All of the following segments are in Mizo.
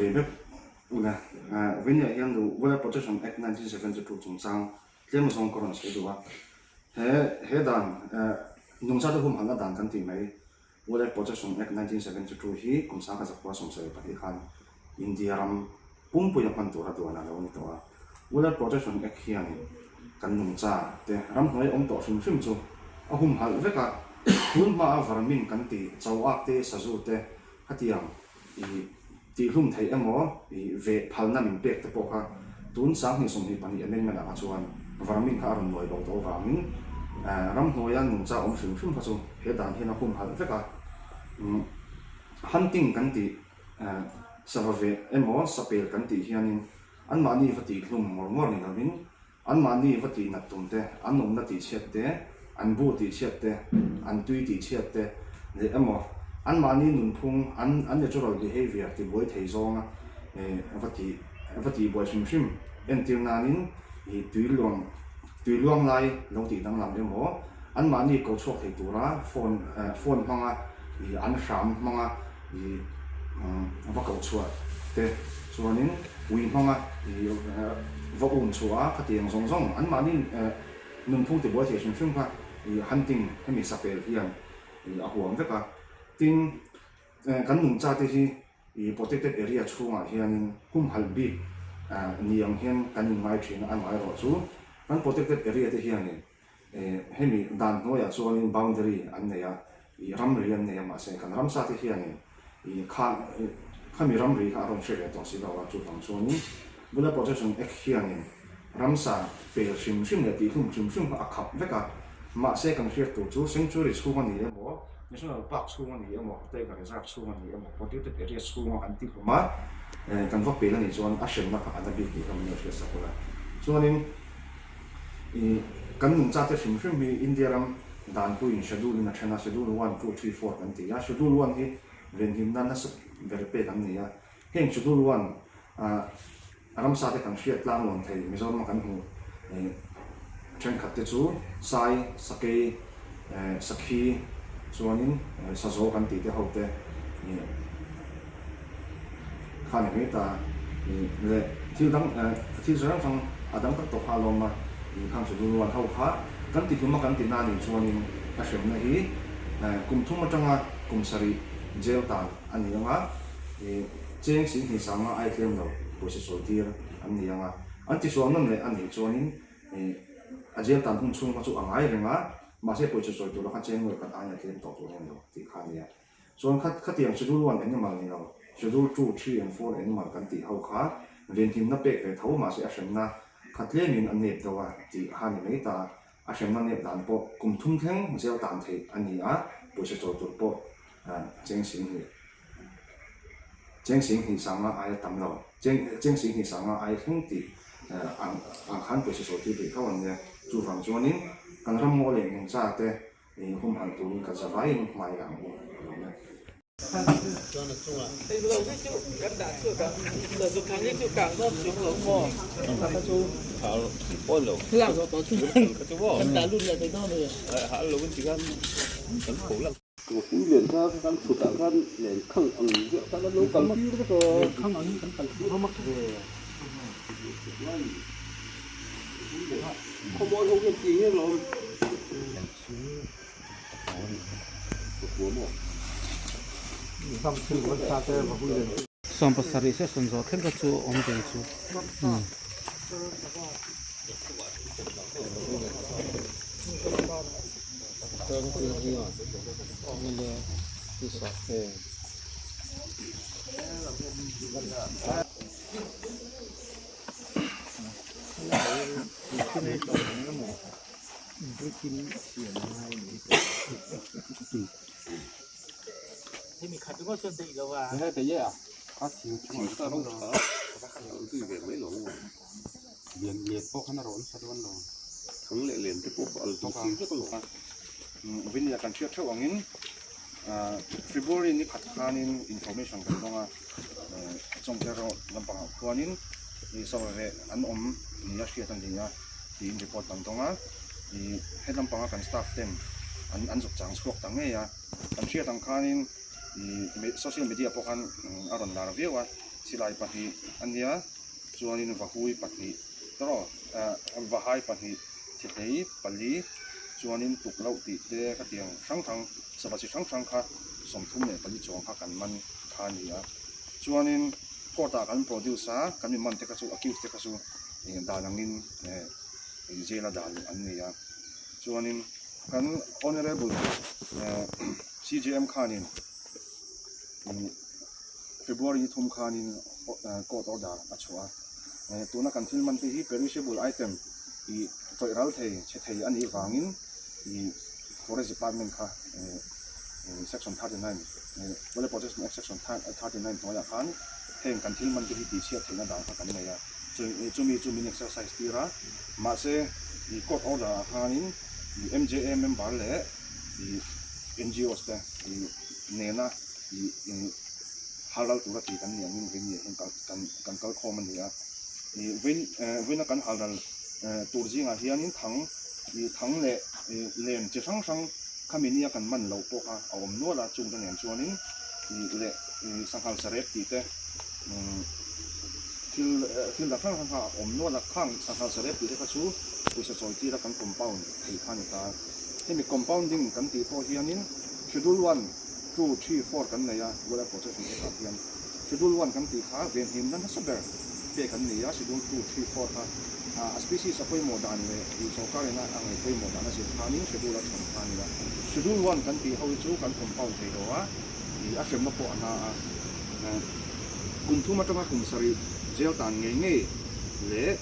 Chibai vek ula, Veniah hian The Wildlife Protection Act 1972 chungchang tlem zawng ka rawn sawi duh a. He he dan nungchate humhalhna dan kan tih mai Wildlife Protection Act 1972 hi kum sangkhat zakua 72 khan India ram pumpuia hman tura duan a lo ni tawh a. Wildlife Protection Act hianin kan nungcha te ramhnuai awm tawh hrim hrim chu a humhalh vek a, tun hmaa varmin kan tih chauak te, sazu te khatiang i tihhlum theih emaw i veh phalna min pek te pawh kha tun 2024 amendment ah kha chuan varmin kha a rawn nuai bo tawh avangin ramhnuaia nungcha awm hrim hrim kha chu he dan hian a humhalh vek a. Hunting kan tih sava veh emaw sapel kan tih hianin anmahni va tihhlum ngawr ngawr ni lovin Anmahni va tih nat tum te, an awmna tih chhiat te, an bu tih chhiat te, an tui tih chhiat te leh emaw anmahni nunphung, an an natural behaviour ti buai thei zawnga va tih va tih buai hrim hrim entir nanin ih tui luang tui luang lai lo tih danglam emaw anmahni ko chhuak thei tura phone phone hmanga ih an hram hmanga ih va koh chhuah te chuanin ui hmanga ih va um chhuah a khatiang zawng zawng anmahni nunphung tibuai thei hrim hrim kha ih hunting hemi sapel hian ih a huam vek a. Tin, kan nungcha te hi ih protected area chhungah hianin humhalh bik ni ang hian kan inngai thin a, amaherawh chu kan protected area te hianin Hemi dan hnuaiah chuanin boundary an nei a, ih ramri an nei a, mahse kan ramsa te hianin ih kha khami ramri kha a rawn hre ve tawh si lo a, chuvang chuanin Buddha Protection Act hianin ramsa pel hrim hrim leh tihhlum hrim hrim kha a khap vek a, mahse kan hriat tur chu sanctuary chhung a ni emaw, National Park chhung a ni emaw, Tiger Reserve chhung a ni emaw, protected area chhunga kan tihhlum a, kan va pel a nih chuan a hremna kha a na bik tih kha min lo hriatsak ula. Chuanin. Ih, kan nungchate hrim hrim hi India ram danpuiin Schedule in a then a, Schedule one, two, three, four kan ti a. Schedule one hi venhimna nasa ber pek an ni a. Heng Schedule one ah ramsa te kan hriat tlang lawn thei Mizorama kan hmuh ih thenkhat te chu Sai, Sakei, eh Sakhi chuanin Sazaw kan tih te ho te ih Kha ni mai ta ih leh thil dang eh thil chi hrang hrang a dang tak tawh kha a lawm a, ih khang schedule one ho kha kan ti hlum a kan ti na nih chuanin a hremna hi eh kum thum atanga kum sarih jail tan a ni ang a, ih cheng singhnih sanga ai tlem lo pawisa sawi tir an ni ang a, an ti sual nawn leh a nih chuanin ih a jail tan hun chhung kha chu a ngai reng a, mahse pawisa sawi tura kha cheng nuai khat aiin a tlem tawh tur a ni lo tih kha a ni a. Chuan kha khatiang schedule one animal ni lo, schedule two, three and four animal kan tih ho kha venhimna pek ve tho mahse a hremna kha tlemin a nep deuh a tih kha ni mai ta. A hremna nep dan pawh kum thum thleng zel tan theih a ni a, pawisa chawi tur pawh cheng singhnih cheng singhnih sanga aia tam lo, cheng cheng singhnih sanga aia thleng tih ang ang khan pawisa chawi tir theih tho an nia. Chuvang chuanin kan ramngaw leh nungcha te Eng humhalh turin ka zavaiin hmai ang u a lo nia. Sawmpasarih session zawh thleng kha chu awm ve chu. Vinny a kan hriat theuh angin February ni khat khanin information kan dawng a, chawngte erawh lampangah khuanin sawi an awm ni a hriat a ni a. tiin report kan dawng a, ih he lampanga kan staff ten an an zuk chang chhuak ta ngei a, kan hriat ang khanin ih social media pawh khan a rawn lar viau a, Silai pahnih a nia, chuanin vahui pahnih tawh vahai pahnih thihlei pali chuanin tuk loh tih te ka tiang hrang hrang sava chi hrang hrang kha 34 chuang kha kan man kha a ni a. Chuanin court ah kan produce a, kan mi man te kha chu accused te kha chu dan angin jail a dan an ni a. Chuanin kan honourable CJM khanin February ni thum khanin court order a chhuah a, tuna kan thil man te hi perishable item ih tawih ral thei chhe thei a nih vangin ih forest department kha section 39 Wildlife Protection Act section 39 hnuaiah khan heng kan thil man te hi tihchhiat theihna dan kha kan nei a, chumi chu min exercise tir a, mahse ih court order ah khanin ih MJA member leh ih NGOs te ih nena ih halral tura ti kan ni angin vawiin ni ah hian kan kan kal khawm a ni a. Ih vawiin vawiina kan halral tur zingah hianin thang ih thang leh ih lem chi hrang hrang khami nia kan man loh pawh kha a awm nual a, chungte nen chuanin ih leh ih sanghal sarep tih te umm thil thil dang hrang hrang kha a awm nual a, khang sanghal sarep tih te kha chu pawisa chawi tira kan compound theih kha a ni ta. Hemi compounding kan tih pawh hianin schedule one two, three, four kan nei a, Wildlife Protection Act ah hian Schedule one kan tih kha venhim na nasa ber pek an ni a, Schedule two, three, four kha a species a pawimawh dan leh ih sorkar ina a ngaih pawimawh dan a zir khanin schedule a chhawn kha a ni a. Schedule one kan tih ho hi chu kan compound thei lo a, ih a hremna pawh a na a. Kum thum atanga kum sarih jail tan ngei ngei leh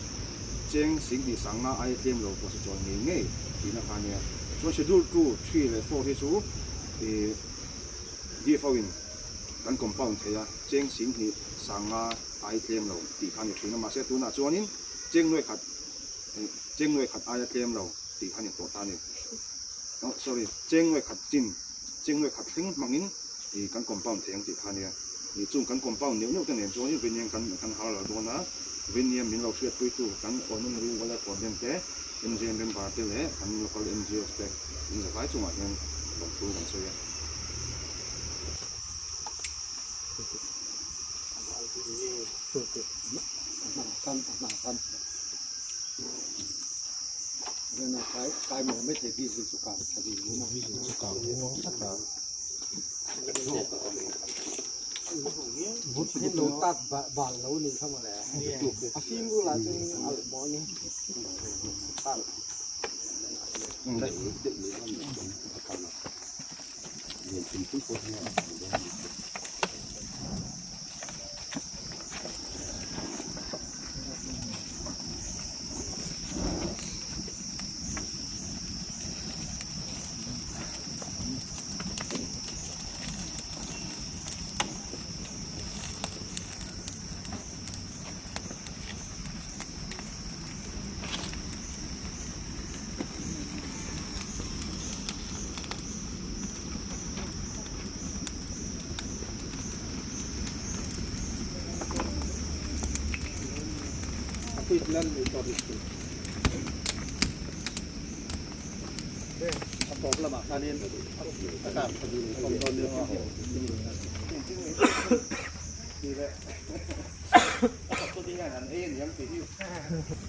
cheng 20,000 sangna aia tlem lo pawh sachawi ngei ngei tihna kha a nia. Chuan Schedule two, three leh four hi chu Ih DFO in kan compound thei a, cheng 20,000 sanga ai tlem lo tih kha a ni thin a, mahse tunah chuanin cheng nuai khat cheng nuai khat aia tlem lo tih kha a ni tawh ta a ni. Oh sorry, cheng nuai khat chin, cheng nuai khat thleng hmangin ih kan compound thei ang tih kha a nia. Ih chung kan compound neuh neuh te nen chuanin Veniang kan kan har lo dawn a, Venia min lo hriatpuitu kan Honorary Wildlife Warden te, MJ member te leh kan local NGOs te in zavai chungah hian lawmthu kan sawi a.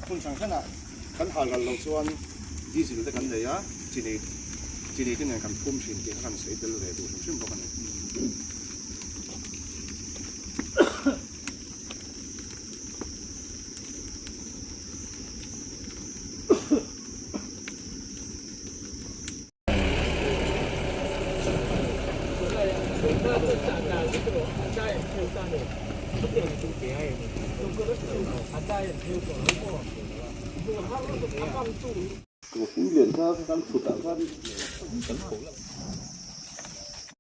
Hmun hrang hrangah kan hal ral lo chuan diesel te kan nei a, chini chini te nen kan phum thin tih kha kan sawi tel ve duh hrim hrim bawk a ni.